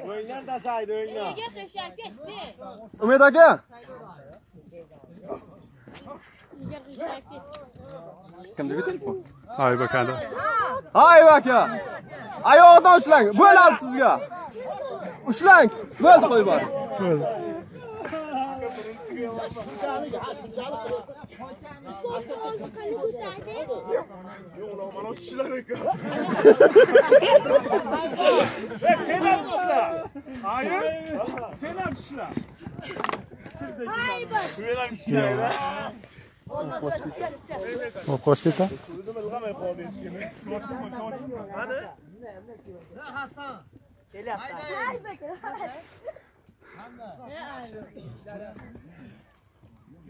O'yindan tashlaydi, o'yindan. Umid aka. Kimdagi telefon? Aybakada. Aybaka. Oyog'idan ushlang. Bo'ladi sizga. Ushlang. Bo'ldi, qo'yib yuboring. Bo'ldi. Sen ham tushla. Ayı, sen ham tushla. Sen ham tushla. Qo'sh ketdi. O'zim ilg'amay qoldi hech kim. Qani? Hasan. Kelyapti.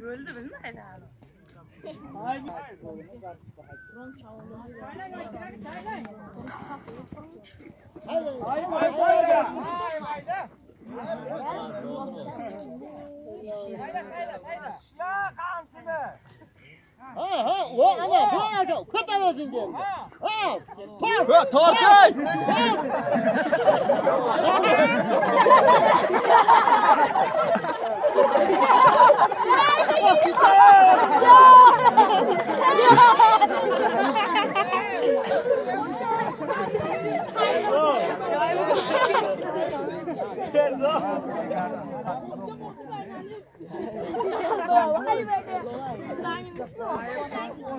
Yo'lni bilmaydi hali. Ha ha, o ana, bu aka, ko'tar o'zingga endi. Ha, tort. Ha, tortay.